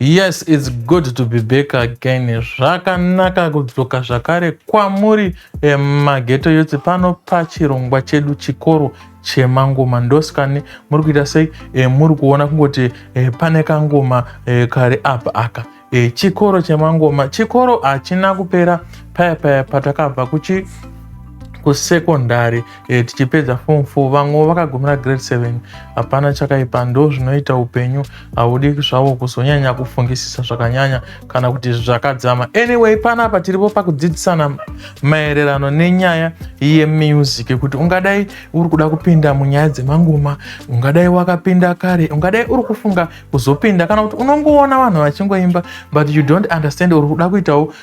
Yes, it's good to be back again. Zvakanaka kudzoka zvakare kwamuri mageto youth pano pachirongwa chedu Chikoro Chemangoma. Ndosikani muri kuita sei? Muri kuona kungoti pane kangoma kari apa aka. Chikoro Chemangoma, chikoro hachina kupera. Paya paya patakabva kuchi kusekondari tichipedza form 4, vamwewo vakagumira grade 7. Hapana chakaipa, ndo zvinoita upenyu. Haudi zvavo kuzonyanya kufungisisa zvakanyanya kana kuti zvakadzama. Anyway, panapa tiripo pakudzidzisana maererano nenyaya yemusic, kuti ungadai uri kuda kupinda munyaya dzemangoma, ungadai wakapinda kare, ungadai uri kufunga kuzopinda, kana kuti unongoona vanhu vachingoimba but you don't understand, uri kuda kuitawo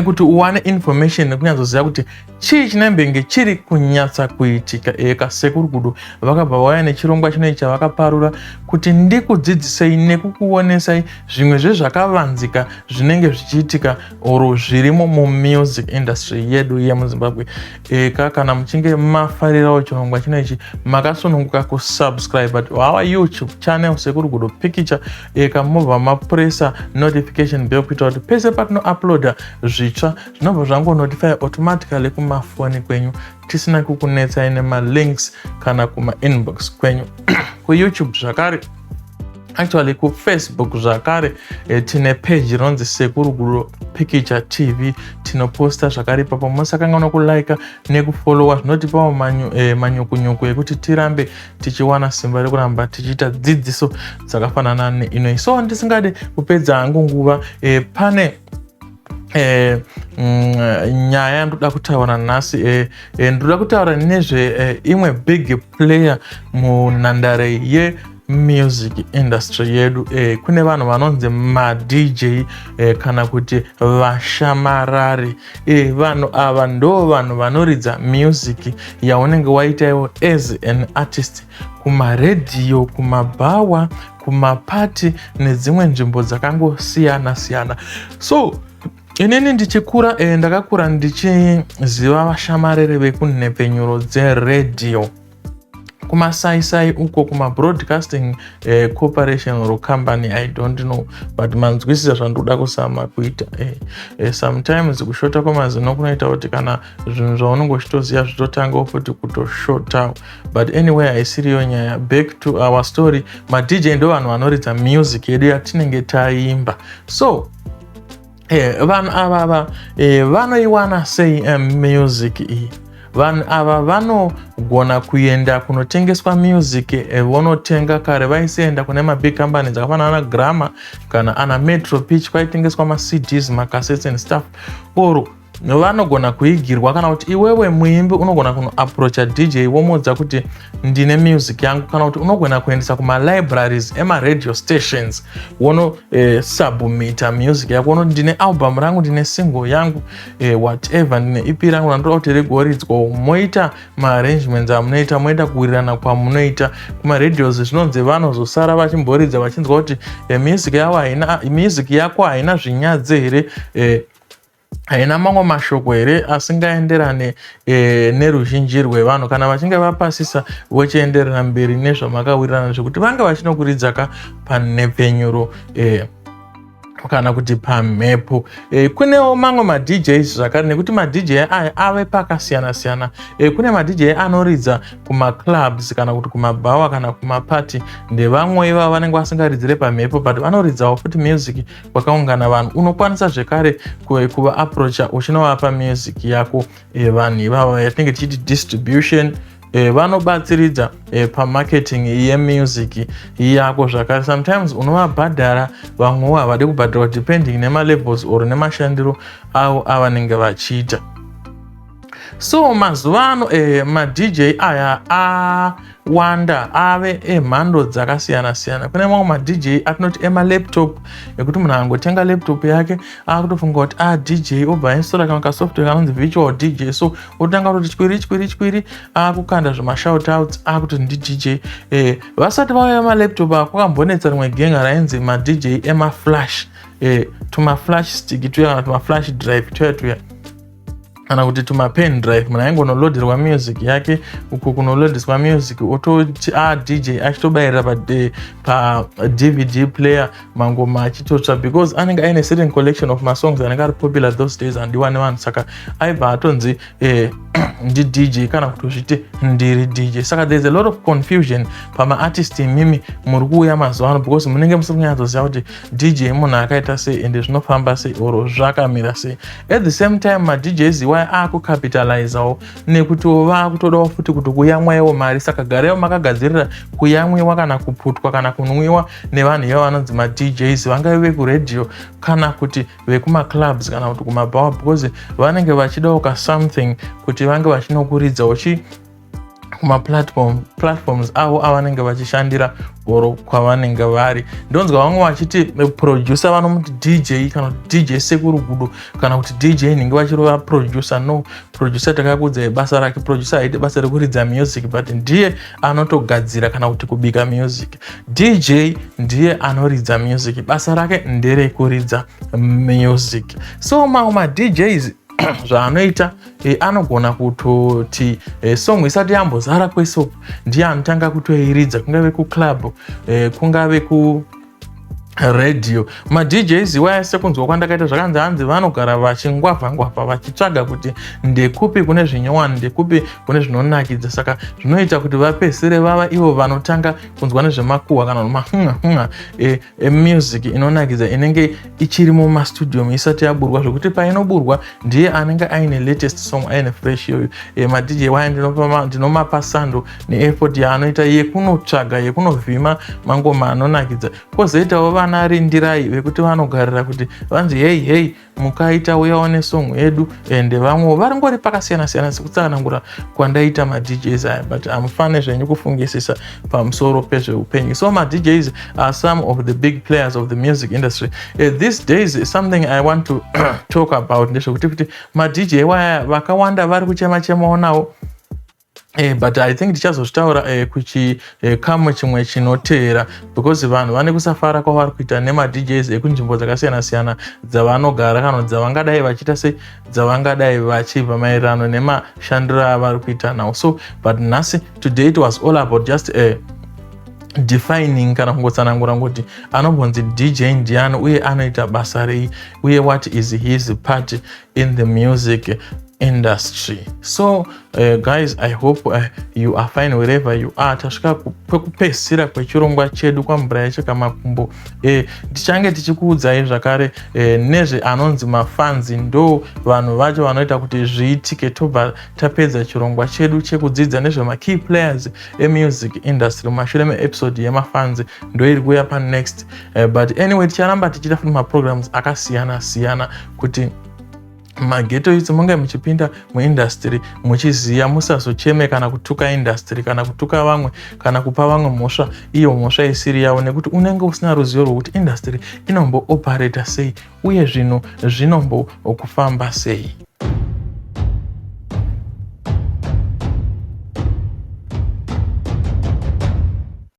kuti uwane information nekunyatsoziva kuti chii chinembenge chiri kunyatsa kuitika. Kasekuru Gudo vakabva vauya nechirongwa chinoi chavakaparura kuti ndikudzidzisei nekukuonesai zvimwe zvezvakavanzika zvinenge zvichiitika or zvirimo mumusic industry yedu yemuZimbabwe. Kana muchinge mafarirawo chirongwa chinoichi, makasununguka kusubscribe to our YouTube channel, Sekuru Gudo Picture. Kamobva mapressa notification bell kuita kuti pese patinouploada zvitsva zvinobva zvangonotify automatically kumafoni kwenyu, tisina kukunetsai nemalinks kana kumainbox kwenyu kuYouTube zvakare. Actually, kuFacebook zvakare tine page rinonzi Sekuru Gudo Picture TV. Tinoposta zvakare ipapo. Musakanganwa kulika nekufollowa, zvinotipawo manyukunyuku ekuti tirambe tichiwana simba rekuramba tichiita dzidziso dzakafanana neinoi. So ndisingade kupedza hangu nguva, pane nyaya yandoda kutaura nhasi. Ndoda kutaura nezve imwe big player munhandare yemusic industry yedu. Kune vanhu vanonzi maDJ kana kuti vashamarari. Vanhu ava ndo vanhu vanoridza music yaunenge waitaiwo as an artist kumaredhiyo, kumabhawa, kumapati nedzimwe nzvimbo dzakangosiyana siyana. So inini ndichikura, ndakakura ndichiziva vashamariri vekunhepfenyuro dzeredhiyo kumasaisai uko, kumabroadcasting corporation or company, I don't know, but manzwisisa zvandoda kuzama kuita. Sometimes kushota kwemazino kunoita kuti kana zvinhu zvaunenge uchitoziva zvitotangawo futi kutoshotawo, but anyway, haisiriyo nyaya. Back to our story. MaDJ ndo vanhu vanoridza music yedu yatinenge taimba. So vanhu ava vanoiwana sei music iyi? Vanhu ava vanogona kuenda kunotengeswa music, vonotenga. Kare vaisienda kune mabig companies akafanana naGramma kana ana Metro Pitch, kwaitengeswa maCDs, macassettes and stuff, or vanogona kuigirwa, kana kuti iwewe muimbi unogona kunoapproacha DJ, womuudza kuti ndine music yangu, kana kuti unogona kuendesa kumalibraries emaradio stations, wonosubmita music yako, unoti ndine album rangu, ndine single yangu, whatever, ndine EP rangu randoda kuti rigoridzwawo. Moita maarrangements amunoita, moita kuwirirana kwamunoita kumaradios. Zvinonzi vanozosara vachimboridza vachinzwa kuti music yavo haina, music yako haina zvinyadzi here, haina mamwe mashoko here asingaenderane neruzhinji rwevanhu. Kana vachinge vapasisa, vochienderera mberi nezvamakawirirana zvekuti vange vachinokuridza ka panhepfenyuro kana kuti pamhepo. Kunewo mamwe maDJs zvakare, nekuti maDJ aya ave pakasiyana-siyana. Kune maDJ anoridza kumaclubs kana kuti kumabhawa kana kumapati. Ndevamwe ivavo vanenge vasingaridzire pamhepo, but vanoridzawo futi music kwakaungana vanhu. Unokwanisa zvekare kuvaapproacha uchinovapa music yako. Vanhu ivavo yatinenge tichiti distribution, vanobatsiridza pamarketing yemusic yako zvakare. Sometimes unovabhadhara, vamwewo havadi kubhadharwa, depending nemalevels or nemashandiro avo avanenge vachiita. So mazuva ano maDJ aya awanda, ave emhando dzakasiyana-siyana. Kune mamwe maDJ atinoti emalaptop, ekuti munhu angotenga laptop yake akutofunga kuti a DJ, obva ainstalla kamwe kasoftware kanonzi Virtual DJ. So otanga kutoti chwiri chwiri chwiri, akukanda zvemashoutouts, akuti ndiDJ. Vasati vauya malaptop akwakambonetsa rimwe genga rainzi maDJ emaflash, tumaflash stick tuya kana tumaflash drive tuya tuya. Kana kuti tumapen drive, munhu aingonoloaderwa music yake uko kunoloadiswa music, ototi a DJ achitobayirira paDVD player, mangoma achitotsva, because anenge aine certain collection of masongs anenge ari popular those days, andiwa nevanhu. Saka aibva atonzi ndiDJ kana kutozviti ndiri DJ. Saka there is a lot of confusion pamaartist imimi muri kuuya mazuva ano, because munenge musiri kunyatsoziva kuti DJ munhu akaita sei, ende zvinofamba sei, or zvakamira sei. At the same time, maDJs iwaya akucapitalizawo nekutiwo vaakutodawo futi kuti kuyamwaiwo mari. Saka garaiwo makagadzirira kuyamwiwa kana kuputwa kana kunwiwa nevanhu ivavo vanonzi maDJs, vangave vekuredhiyo kana kuti vekumaclubs kana kuti kumabhawa, because vanenge vachidawo kasomething kuti vange vachinokuridzawo chi kumaplatforms avo avanenge vachishandira or kwavanenge vari. Ndonzwa vamwe vachiti producer vanomuti DJ, kana kuti DJ Sekuru Gudo, kana kuti DJ nhinge, vachirova producer. No, producer takakudzai basa rake. Producer haiti basa rekuridza music, but ndiye anotogadzira kana kuti kubika music. DJ ndiye anoridza music, basa rake nderekuridza music. So mamwe maDJs zvaanoita, anogona kutoti song isati yambozara kwesop, ndiye anotanga kutoiridza, kungave kuclub, kungave ku radio. MaDJs iwaya, sekunzwa kwandakaita, zvakanzi hanzi vanogara vachingwavha ngwavha vachitsvaga kuti ndekupi kune zvinyowani, ndekupi kune zvinonakidza. Saka zvinoita kuti vapedzisire vava ivo vanotanga kunzwa nezvemakuhwa kana mahunga emusic inonakidza inenge ichiri mumastudio isati yaburwa, zvekuti painoburwa ndiye anenge aine latest song, aine fresh iyoyo. MaDJ waya ndinomapa sando neeffort yaanoita yekunotsvaga, yekunovhima mangoma anonakidza. Kwozoitawo vana rindirai vekuti vanogarira kuti vanzi, "Hei, hei, mukaita uyawo nesong yedu." Ende vamwewo varingori pakasiyana siyana sekutsanangura kwandaita maDJs aya, but hamufane zvenyu kufungisisa pamusoro pezveupenyu. So maDJs are some of the big players of the music industry these days. Something I want to talk about ndezvekuti kuti maDJ waya vakawanda vari kuchema chemawo nawo. But I think tichazozvitaura kuchikamu chimwe chinoteera, because vanhu vane kusafara kwavari kuita nemaDJs ekunzvimbo dzakasiyana siyana dzavanogara kana dzavangadai vachiita sei, dzavangadai vachibva, maererano nemashandiro avari kuita nawo. So but nhasi, today it was all about just defining kana kungotsanangura kuti anombonzi DJ ndiani, uye anoita basa rei, uye what is his part in the music industry. So guys, I hope you are fine wherever you are. Tasvika kwekupedzisira kwechirongwa chedu kwamvura yacheka makumbo. Tichange tichikuudzai zvakare nezve anonzi mafans, ndo vanhu vacho vanoita kuti zviitike. Tobva tapedza chirongwa chedu chekudzidza nezvemakey players emusic industry mumashure meepisode yemafans, ndo iri kuuya panext. But anyway, ticharamba tichiita futi maprograms akasiyana siyana kuti maghetto youths munge muchipinda muindustry muchiziva, musazocheme kana kutuka industry kana kutuka vamwe kana kupa vamwe mhosva iyo mhosva isiri yavo, nekuti unenge usina ruzivo rwokuti industry inombooperata sei uye zvinhu zvinombokufamba sei.